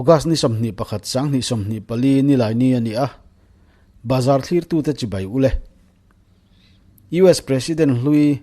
August ni 21 2024 Nilaini a ni a, bazar thlirtute chibai ule. US President hlui,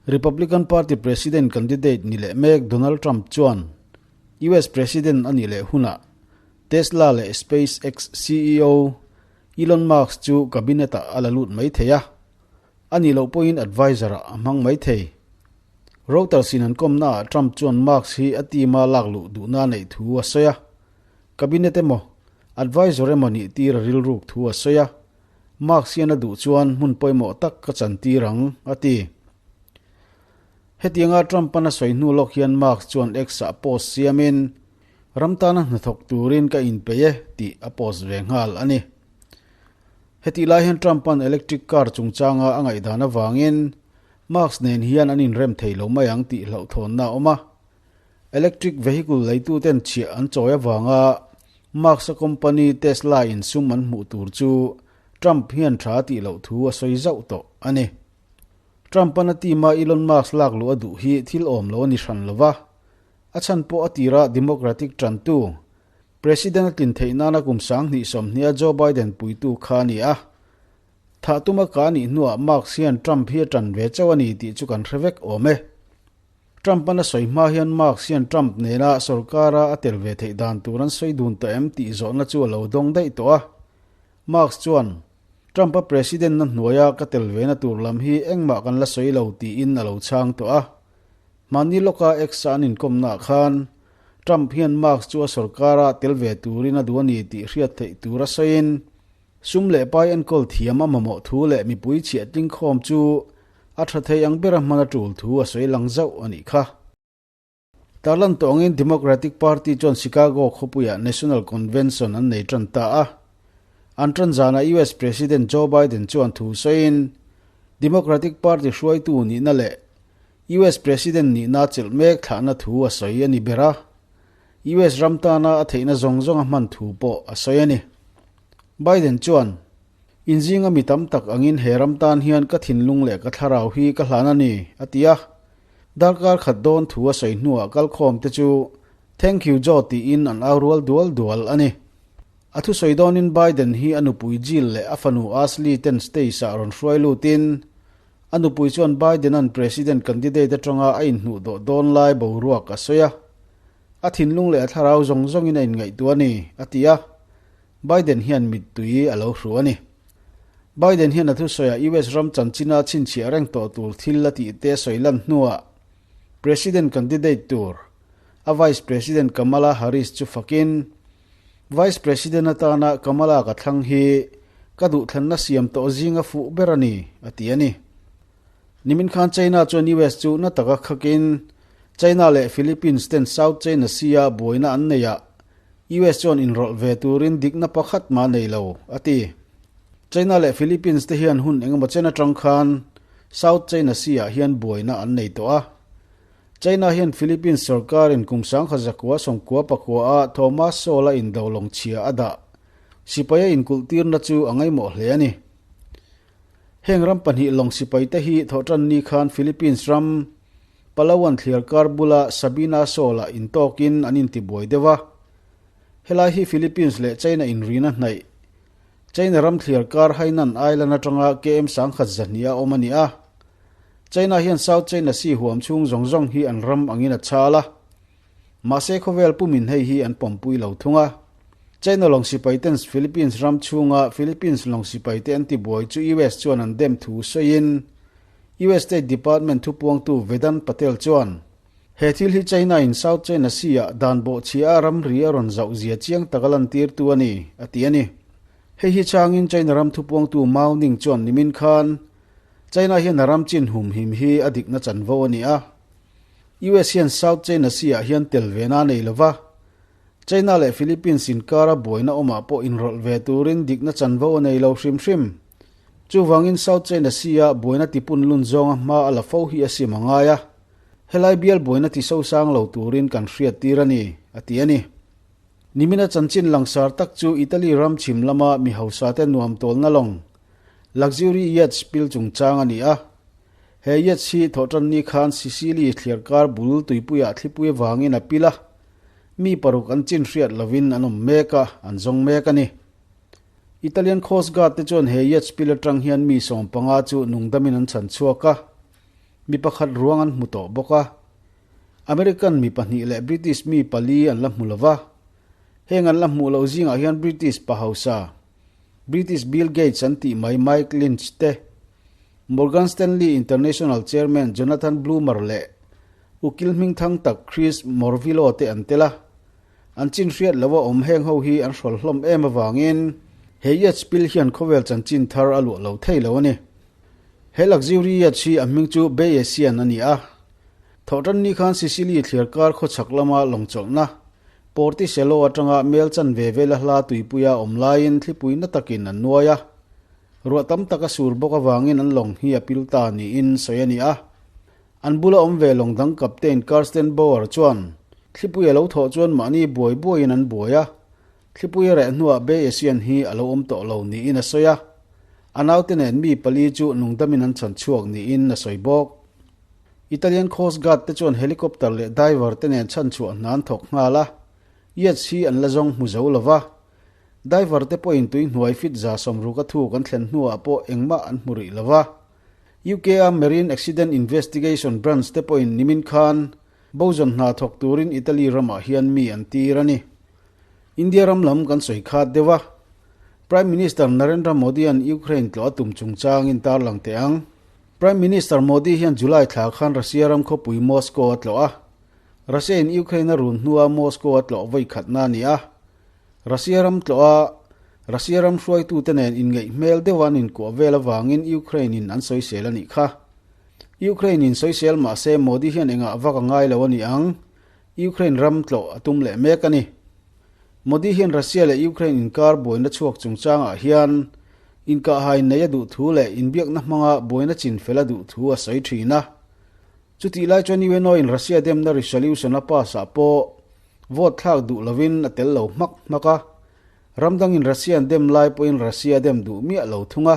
Republican Party President candidate ni leh mek Donald Trump chuan US President a nih leh hunah Tesla leh SpaceX CEO Elon Musk chu cabinet-ah a la lut mai thei a, a nih loh pawhin advisor-ah a hmang mai thei. Reuters-in an kawmnaah Trump chuan Musk hi a team-a lak luh duhna a neih thu a sawi a, cabinet emaw, advisor emaw nih tir a rilruk thu a sawi a, Musk hian a duh chuan hmun pawimawh tak ka chantir ang, a ti. Hetianga Trump-an a sawi hnu lawk hian Musk chuan X-ah post siamin, Ram tana hnathawk turin ka inpeih e, tih a post ve nghal a ni. Hetih lai hian Trump-a'n electric car chungchanga a ngaihdan avangin Musk nen hian an inrem thei lo mai ang tih hlauhthawnna a awm a. Electric vehicle leituten chhiah an chawi avanga Musk-a company Tesla in sum an hmuh tur chu Trump hian tha a tih loh thu a sawi zauh tawh a ni. Trump-a'n a team-a Elon Musk lak luh a duh hi thil awm lo a ni hran lo va, a chhan pawh a tira Democratic tantu President a tlin theih nana kum 2020-a Joe Biden puitu kha a ni a. Thah tuma ka nih hnuah Musk hian Trump hi a tan ve chauh a ni tih chu kan hre vek awm e. Trump-an a sawi hma hian Musk hian Trump nena sorkara a tel ve theih dan tur an sawi dun tawh em tih zawhna chu a lo dawng daih tawh a. Musk chuan, Trump-a President-na hnuaia ka tel vena tur lam hi engmah kan la sawi lo tiin a lo chhang tawh a. Mahni lawka X-a an inkawmnaah khan Trump hian Musk chu a sorkara tel ve turin a duh a ni tih hriat theih tur a sawiin, sum leh pai enkawl thiam a mamawh thu leh mipui chhiah tlingkhawm chu a tha thei ang bera hman a tul thu a sawi lang zauh a nih kha. Tarlan tawh angin Democratic Party chuan Chicago khawpuiah National Convention an nei tan ta a. An tan zanah US President Joe Biden chuan thu sawiin, Democratic Party hruaitu nihna leh US President nihna chelh mek thlahna thu a sawi a ni ber a, US ram tana a theihna zawng zawng a hman thu pawh a sawi a ni. Biden chuan, Inzinga mi tam tak angin he ram tan hian ka thinlung leh ka thlarau hi ka hlan a ni, a ti a. Darkar khat dawn thu a sawi hnuah kalkhawmte chu Thank you Joe tiin an au rual dual dual a ni. A thusawi dawnin Biden hi a nupui Jill leh a fanu Ashley ten stage-ah rawn hruai lutin, A nupui chuan Biden-a'n President candidate atanga a inhnuh dawh dawn lai boruak a sawi a. A thinlung leh a thlarau zawng zawngin a inngaihtuah a ni, a ti a. Biden hian mittui a lo hru a ni. Biden hian a thusawiah US ram chanchina chhinchhiah reng tawh tur thil a tih te sawi lan hnuah President candidate tur a Vice President Kamala Harris chu fakin, Vice President atana Kamala ka thlang hi ka duhthlanna siam tawh zinga fuh ber a ni, a ti a ni. Nimin khan China chuan US chu na taka khakin China leh Philippines ten South China Sea-a buaina an nei ah US chuan inrawlh ve turin dikna pakhat mah nei lo, a ti. China leh Philippines te hian hun engemaw chen atang khan South China Sea-ah hian buaina an nei tawh a. China hian Philippines sorkarin kum 1994 a Thomas Shoal-a indo lawng chhia a dah sipai a inkulhtirna chu a ngaimawh hle a ni. Heng ram pahnih lawng sipaite hi thawhtanni khan Philippines ram Palawan thliarkar bula Sabina Shoal-ah intawkin an intibuai deuh a. Helai hi Philippines leh China inrina hnaih China ram thliarkar Hainan Island atanga KM 1200 a awm a ni a. China hian South China Sea huam chhung zawng zawng hi an ram angin a chhal a, mahse khawvel pumin hei hi an pawmpui lo thung a. China lawng sipai ten Philippines ram chhunga Philippines lawng sipai te an tibuai chu US chuan an dem thu sawiin US State Department thupuangtu Vedant Patel chuan he thil hi China in South China Sea ah dan bawhchhia a ramri a rawn zauh zia chiang tak a lantirtu a ni, a ti a ni. Hei hi changin China ram thupuangtu Mao Ning chuan nimin khan China hian a ram chin humhim hi a dikna chanvo a ni a. US hian South China Sea ah hian tel ve na nei lova, China leh Philippines inkara buaina awmah pawh inrawlh ve turin dikna chanvo a nei lo hrim hrim. Chuvangin South China Sea-a buaina tipun lun zawnga hma a la fo hi a sim a ngai a, helai bial buaina ti sosang lo turin kan hriat tir a ni, a ti a ni. Nimina chanchin langsar tak chu Italy ram chhim lama mi hausate nuam tawlna lawng, Luxury Yachts pil chungchang a ni a. He yachts hi thawhtanni khan Sicily thliarkar bul tuipuiah thlipui avangin a pil a. Mi paruk an chin hriat lovin an awm mek a, an zawng mek a ni. Italian Coast Guard te chuan he yacht pil atang hian mi 15 chu nungdamin an chhan chhuak a, mi pakhat ruang an hmu tawh bawk a. American mi pahnih leh British mi pali an la hmu lova. Heng an la hmuh loh zingah hian British pa hausa, British Bill Gates an tih mai Mike Lynch te, Morgan Stanley International Chairman Jonathan Bloomer leh ukil hmingthang tak Chris Morvillo te an tel a. An chin hriat loha awm heng ho hi an hrawl hlawm em avangin he yacht pil hian khawvel chanchin thar a luah lo thei lo a ni. He luxury yacht hi a hming chu Bayesian a ni a. Thawhtan ni khan Sicily thliarkar khawchhak lama lawng chawlhna Porticello atanga mel chanve vela hla tuipuia awm laiin thlipui na takin an nuai a. Ruah tam tak a sur bawk avangin an lawng hi a pil ta niin sawi a ni a. An bula awm ve lawng dang Captain Karsten Bauer chuan thlipui a lo thawh chuan mahni buai buaiin an buai a, thlipui a reh hnuah Bayesian hi a lo awm tawh lo niin a sawi a. A naute nen mi pali chu nungdamin an chhan chhuak niin a sawi bawk. Italian Coast Guard te chuan helicopter leh diver te nen chhanchhuah hna an thawk nghal a, yacht hi an la zawng hmu zo lo va. Diver te pawhin tui hnuai fit 160 a thuk an thlen hnuah pawh engmah an hmu rih lo va. UK-a Marine Accident Investigation Branch te pawhin nimin khan bozawn hna thawk turin Italy ramah hian mi an tir a ni. India ram lam kan sawi khat deuh a, Prime Minister Narendra Modi-a'n Ukraine tlawh a tum chungchangin tarlang teh ang. Prime Minister Modi hian July thla khan Russia ram khawpui Moscow a tlawh a, Russia-in Ukraine a run hnua Moscow a tlawh vawi khatna a ni a. Russia ram tlawh a, Russia ram hruaitute nen inngeih hmel deuha an inkuah vel avangin Ukraine-in an sawisel a nih kha. Ukraine-in sawisel mah se Modi hian engah vak a ngai lo a ni ang, Ukraine ram tlawh a tum leh mek a ni. Modi hian Russia leh Ukraine inkar buaina chhuak chungchangah hian inkahhai nei a duh thu leh inbiakna hmanga buaina chin fel a duh thu a sawi thin a. Chutih lai chuan UNO-in Russia demna resolution a pass-ah pawh vote thlak duh lovin a tel lo hmak hmak a. Ram dangin Russia an dem lai pawhin Russia a dem duh miah lo thung a.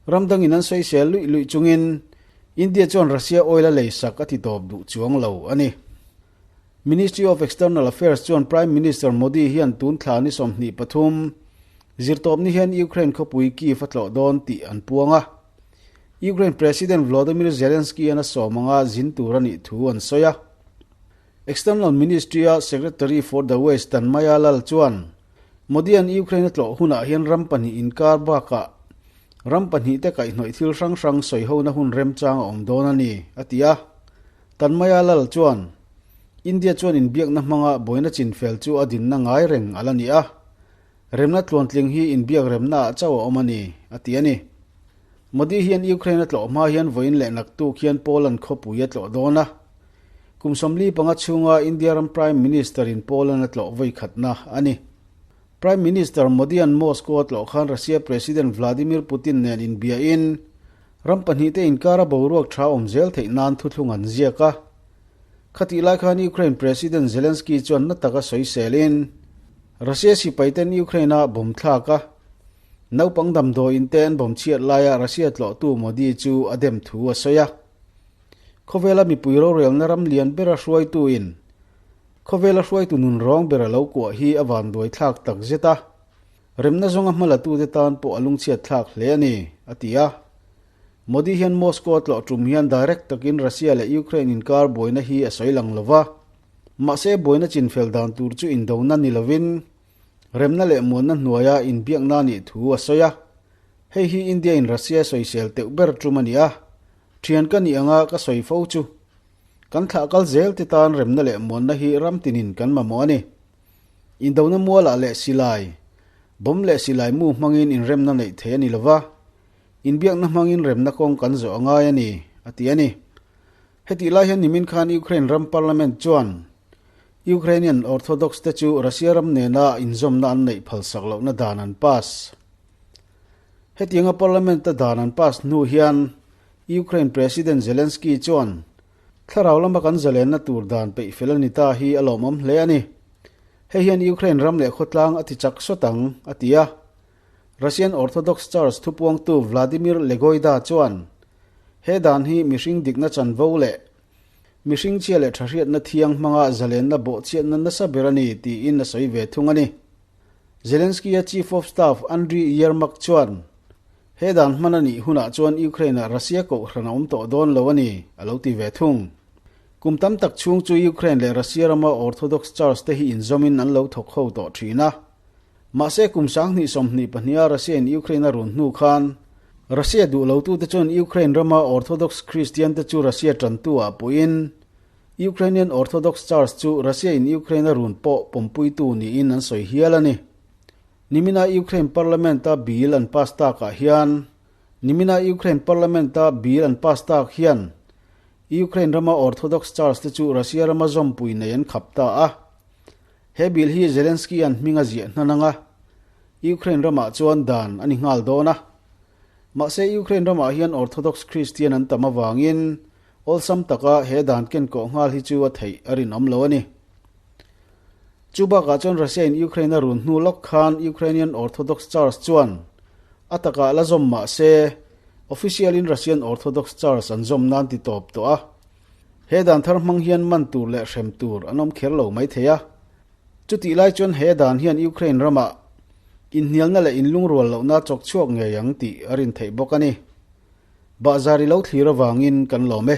Ram dangin an sawisel luih luih chungin India chuan Russia oil a leisak a ti tawp duh chuang lo a ni. Ministry of External Affairs chuan Prime Minister Modi hian tun thla ni 23 zirtawpni hian Ukraine khawpui Kyiv a tlawh dawn tih an puang a. Ukraine President Volodymyr Zelensky-a'n a sawm anga zin tur a nih thu an sawi a. External Ministry-a Secretary for the West Tanmaya Lal chuan Modi-a'n Ukraine a tlawh hunah hian ram pahnih inkar bakah ram pahnihte kaihhnawih thil hrang hrang sawihona hun remchang a awm dawn a ni, a ti a. Tanmaya Lal chuan India chuan inbiakna hmanga buaina chinfel chu a dinna ngai reng a la ni a. Remna tluantling hi inbiak remnaah chauh a awm a ni, a ti a ni. Modi hian Ukraine a tlawh hma hian vawiin leh naktuk hian Poland khawpui a tlawh dawn a. Kum 45 chhunga India ram Prime Minister in Poland a tlawh vawi khatna a ni. Prime Minister Modi-a'n Moscow a tlawh khan Russia President Vladimir Putin nen inbiahin ram pahnihte inkara boruak tha awm zel theih nan thuthlung an ziak a. Khatih lai khan Ukraine President Zelensky chuan na taka sawiselin Russia sipaiten Ukraine-a bomb thlak a, naupang damdawiin te an bomb chhiat laia Russia tlawhtu Modi chu a dem thu a sawi a. Khawvela mipui rorelna ram lian bera hruaituin khawvela hruaitu nun rawng bera lo kuah hi a vanduai thlak tak zet a, remna zawnga hmalatute tan pawh a lungchhiat thlak hle a ni, a ti a. Modi hian Moscow a tlawh tum hian direct takin Russia leh Ukraine inkar buaina hi a sawi lang lova. Mahse buaina chinfel dan tur chu indona ni lovin remna leh muanna hnuaia inbiakna a nih thu a sawi a. Hei hi India in Russia sawisel teuh ber tum a ni a, thian ka nih anga ka sawi fo chu. Kan thlah kal zel te tan remna leh muanna hi ram tinin kan mamawh a ni. Indona mualah leh silai, bomb leh silai mu hmangin inremna neih theih a ni lova, inbiakna hmangin remna kawng kan zawh a ngai a ni, a ti a ni. Hetih lai hian nimin khan Ukraine ram parliament chuan Ukrainian Orthodox te chu Russia ram nena inzawmna an neih phalsak lohna dan an pass. Hetianga parliament a dan an pass hnu hian Ukraine President Zelensky chuan thlarau lama kan zalenna tur dan peih fel a ni ta hi a lawmawm hle a ni. Hei hian Ukraine ram leh khawtlang a ti chak sawt ang, a ti a. Russian Orthodox Church thupuangtu Vladimir Legoida chuan he dan hi mihring dikna chanvo leh Mihring chhia leh tha hriatna thiang hmanga zalenna bawhchhiatna nasa ber a ni, tiin a sawi ve thung a ni. Zelensky-a Chief of Staff Andriy Yermak chuan, He dan hman a nih hunah chuan Ukraine-ah Russia kohhran a awm tawh dawn lo a ni, a lo ti ve thung. Kum tam tak chhung chu Ukraine leh Russia rama Orthodox Church te hi inzawmin an lo thawk ho tawh thin a. Mahse kum 2022 a Russia in Ukraine a run hnu khan Russia duh lotute chuan Ukraine rama Orthodox Christian te chu Russia tantu ah puiin Ukrainian Orthodox Church chu Russia in Ukraine a run pawh pawmpuitu niin an sawi hial a ni. Nimina Ukraine Parliament a bill an pass tak ah hian Nimina Ukraine Parliament a bill an pass tak hian Ukraine rama Orthodox Church te chu Russia rama zawmpui nei an khap ta a. He bill hi Zelensky-a'n hming a ziah hnan anga Ukraine ramah chuan dan a ni nghal dawn a. Mahse Ukraine ramah hian Orthodox Christian an tam avangin awlsam taka he dan kenkawh nghal hi chu a theih a rinawm lo a ni. Chu bakah chuan Russia-in Ukraine a run hnu lawk khan Ukrainian Orthodox Church chuan a takah la zawm mahse official-in Russian Orthodox Church an zawm nan ti tawp tawh a. He dan thar hmang hian man tur leh hrem tur an awm kher lo mai thei a. Chutih lai chuan he dan hian Ukraine ramah inhnialna leh inlungrual lohna chawk chhuak ngei ang tih a rin theih bawk a ni. Bahzar i lo thlir avangin kan lawm e.